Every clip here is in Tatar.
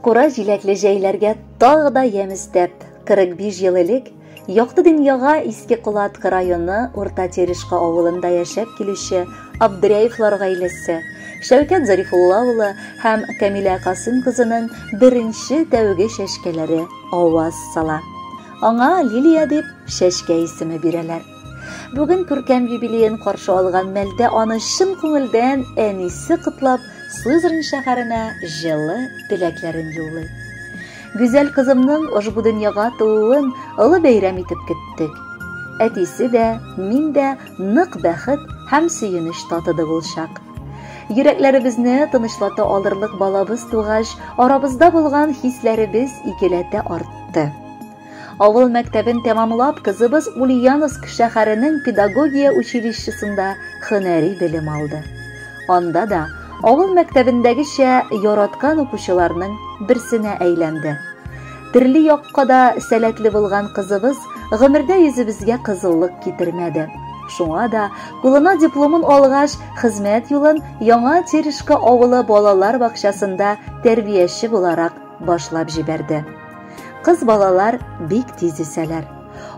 Кура җиләкле җәйләргә тагы да ямь өстәп, 45 ел элек якты дөньяга Иске Кулаткы районы Урта Терешка авылында яшәп килүче Абдряевлар гаиләсе, Шәүкәт Зарифулла улы һәм Камилә Касыйм кызының беренче тәүге чәчкәләре аваз сала. Аңа Лилия дип чәчкә исеме бирәләр. Бүген күркәм юбилеен каршы алган мәлдә аны чын күңелдән әнисе котлап, Сызрань шәһәренә җылы теләкләрен юллый. Гүзәл кызымның ошбу дөньяга тууын олы бәйрәм итеп көттек. Әтисе дә, мин дә нык бәхет һәм сөенеч татыдык ул чак. Йөрәкләребезне тынычлата алырлык балабыз тугач, арабызда булган хисләребез икеләтә артты. Авыл мәктәбен тәмамлап, кызыбыз Ульяновск шәһәренең педагогия училищесында һөнәри белем алды. Анда да авыл мәктәбендәгечә яраткан укучыларның берсенә әйләнде. Төрле якка да сәләтле булган кызыбыз гомердә йөзебезгә кызыллык китермәде. Шуңа да кулына дипломын алгач, хезмәт юлын Яңа Терешка авылы балалар бакчасында тәрбияче буларак башлап җибәрде. Кыз балалар бик тиз үсәләр.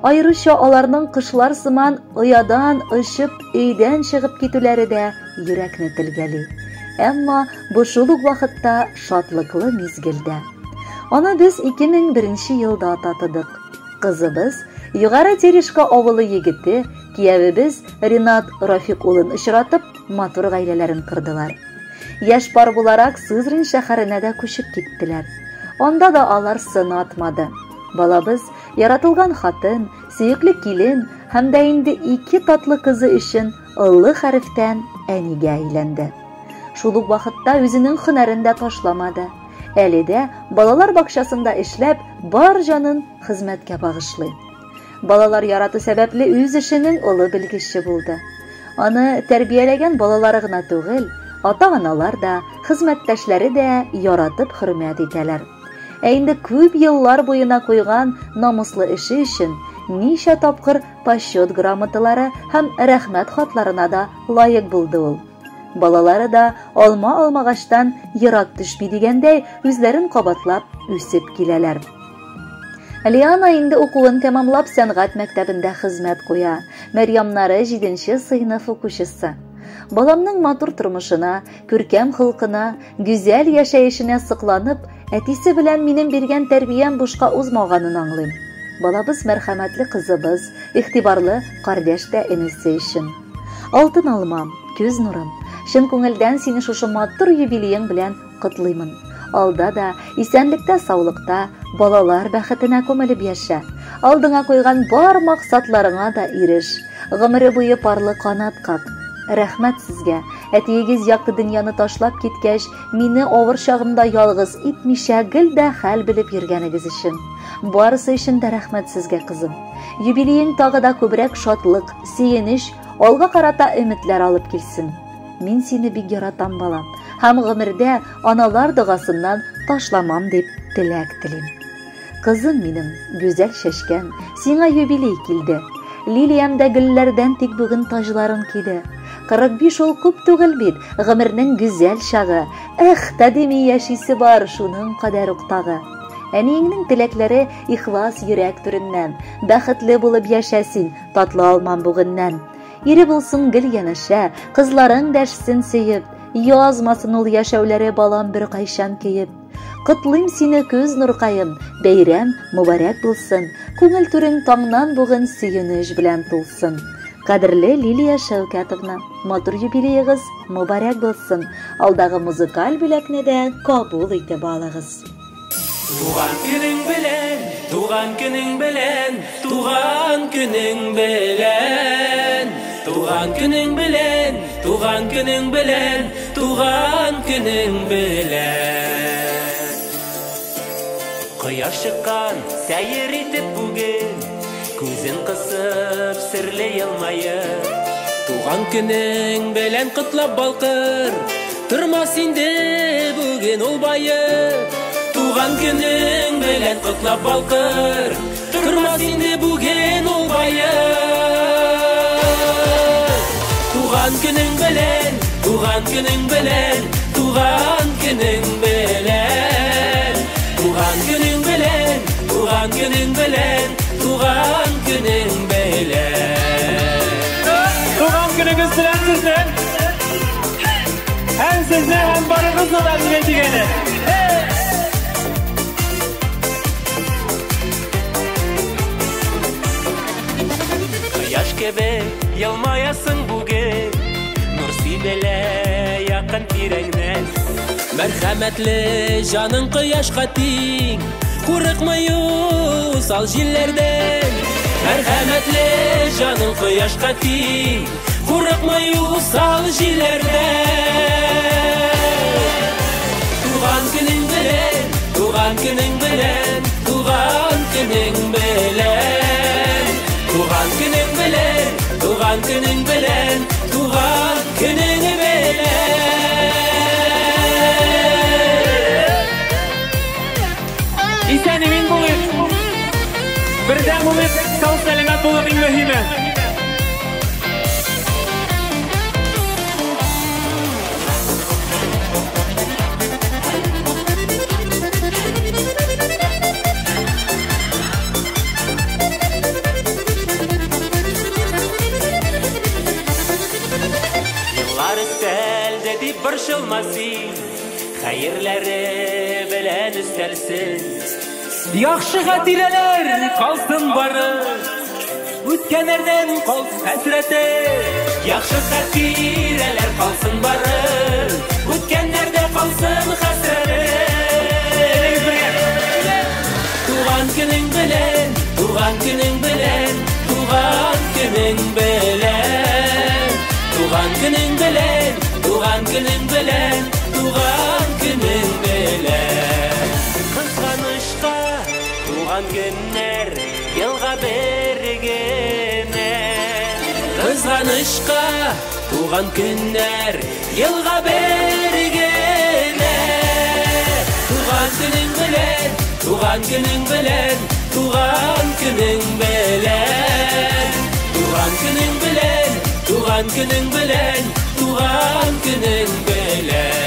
Аеруча аларның кошлар сыман оядан очып өйдән чыгып китүләре дә йөрәкне телгәли. Әмма бу шул ук вакытта шатлыклы мизгел дә. Аны без 2001 елда татыдык. Кызыбыз Югары Терешка авылы егете, киявебез Ринат Рафик улын очратып, матур гаиләләрен кордылар. Яшь пар буларак Сызрань шәһәренә дә күчеп киттеләр. Анда да алар сынатмады. Балабыз яратылган хатын, сөекле килен һәм дә инде ике татлы кызы өчен олы хәрефтән әнигә әйләнде. Шул ук вакытта үзенең һөнәрен дә ташламады. Әле дә балалар бакчасында эшләп, бар җанын хезмәткә багышлый. Балалар ярату сәбәпле үз эшенең олы белгече булды. Аны тәрбияләгән балалары гына түгел, ата-аналар да, хезмәттәшләре дә яратып хөрмәт итәләр. Ә инде күп еллар буена куйган намуслы эше өчен ничә тапкыр почет грамоталары һәм рәхмәт хатларына да лаек булды ул. Балалары да алма алмагачтан ерак төшми дигәндәй, үзләрен кабатлап үсеп киләләр. Лиана инде укуын тәмамлап сәнгать мәктәбендә хезмәт куя. Мәрьямнары 7 сыйныф укучысы. Баламның матур тормышына, күркәм холкына, гүзәл яшәешенә сокланып, әтисе белән минем биргән тәрбиям бушка узмаганын аңлыйм. Балабыз мәрхәмәтле кызыбыз, игътибарлы кардәш тә энесе өчен. Алтын алмам, күз нурым, чын күңелдән сине шушы матур юбилеең белән котлыймын. Алда да исәнлектә, саулыкта, балалар бәхетенә күмелеп яшә. Алдыңа куйган бар максатларыңа да иреш. Гомере буе парлы канат как. Рәхмәт сезгә. Әтиегез якты дөньяны ташлап киткәч, мине авыр чагымда ялгыз итмичә гел дә хәл белеп йөргәнегез өчен. Барысы өчен дә рәхмәт сезгә, кызым. Юбилеең тагы да күбрәк шатлык, сөенеч, алга карата өметләр алып килсен. Мин сине бик яратам, балам, һәм гомердә аналар догасыннан ташламам дип теләк телим. Кызым минем, гүзәл чәчкәм, сиңа юбилей килде. Лилиям дә гөлләрдән тик бүген таҗларын киде. 45 ул күп түгел бит, гомернең гүзәл чагы. Эх, тәдими яшисе бар, шуның кадәр ук тагы. Әниеңнең теләкләре ихлас йөрәк түреннән. Бәхетле булып яшә син, татлы алмам бүгеннән. Ире булсын гел янәшә, кызларың дәшсен сөеп, язмасын ул яшәүләре балам бер кайчан көеп. Котлыйм сине күз нуркаем, бәйрәм мөбарәк булсын, күңел түрең таңнан бүген сөенеч белән тулсын. Кадерле Лилия Шәүкәтовна, матур юбилеегыз мөбарәк булсын. Алдагы музыкаль бүләкне дә кабул итеп алыгыз. Туган көнең белән, туган көнең белән, туган көнең белән. Туган көнең белән, туган көнең белән, туган көнең белән. Кояш чыккан сәер итеп бүген, күзен кысып серле елмаеп. Туган көнең белән котлап балкыр, тормас инде бүген ул баеп. Туган көнең белән котлап балкыр, тормас инде бүген ул баеп. Туган көнең белән, туган көнең белән, туган көнең белән. Туган көнең белән, туган көнең белән. Туган көнегез белән сезнең! Һәм сезне, һәм барыгызны да дип әйтик әле. Кояш кебек елмаясың бүген, нур сибелә якын тирәңнән. Мәрхәмәтле җаның кояшка тиң, курыкмый усал җилләрдән. Мәрхәмәтле җаның кояшка тиң, курыкмый усал җилләрдән. Туган көнең белән, туган көнең белән, туган көнең белән. Туган көнең белән, туган көнең белән, туган көнең белән. Исән имин булыйк. Бердәм булыйк, сау сәламәт булыйк иң мөһиме. Еллар өстәлде дип борчылма син, хәерләре белән өстәлсен. Яхшы хатирәләр калсын бары, үткәннәрдән калсын хәсрәте. Яхшы хатирәләр калсын бары, үткәннәрдә калсын хәсрәте. Туган көнең белән, туган көнең белән, туган көнең белән. Туган көнең белән, туган көнең белән, туган көнең белән. Кызганычка туган көннәр елга бер генә. Кызганычка туган көннәр елга бер генә. Туган көнең белән, туган көнең белән, туган көнең белән. Туган көнең белән, туган көнең белән, туган көнең белән.